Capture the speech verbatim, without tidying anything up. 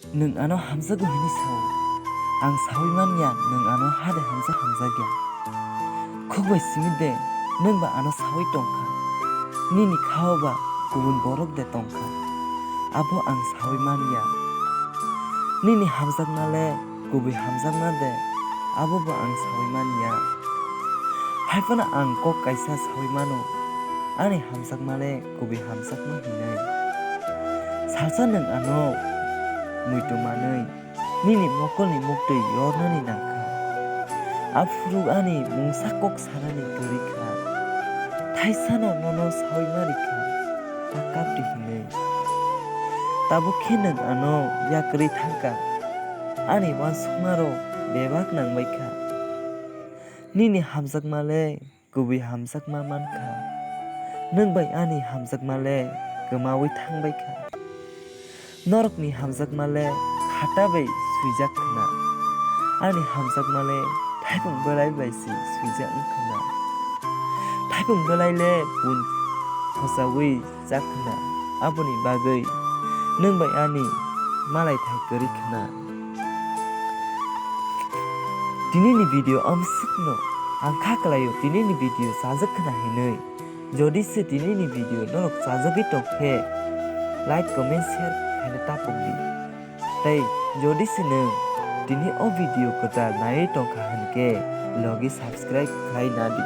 Nwng ano hamjakgo hwnwi sao. Ang saui man ya nwng ano hade hamjak hamjakya. Khukbai simi de nwng ba ano saui tong kha. Nini kha-o ba kubun borok de tong kha. Abo ang saui man ya. Nini hamjakma le kubui hamjakma de, abo bo ang saui man ya. Hai phano ang kok kaisa saui mano, ani hamjakma le kubui hamjakma hinwi. Salsa nwng ano muitu manwi nini mokolni muktwi yornani nang kha. Aphuru ani mungsa kok sanani kwrwi kha. Thaisano nono saui ma rikha, ta kapri hinwi. Tabuk khe nwng ano yakrwi thangkha, ani uansukmarok bebak nangbaikha. Nini hamjakma le kubui hamjakma mankha, nwng bai ani hamjakma le kwmaui thangbaikha. Norokni hamjakma le khata bai swijak khna, ani hamjakma le thaipung belai bai se swijak wng khna. Thaipung belai le bun thosaui chak khna, aboni bagwi nwng bai ani malaithai kwrwi khna. Tinini video amsukno ang kha kwlaio tinini video chajak khna hinwi. Jodi se tinini video norok chajagwi tong khe, like, comment, share khaina tapok di. Tei jodi se nwng tini o video kwtal naiwi tong kha hwn khe, logi subscribe khlai na di.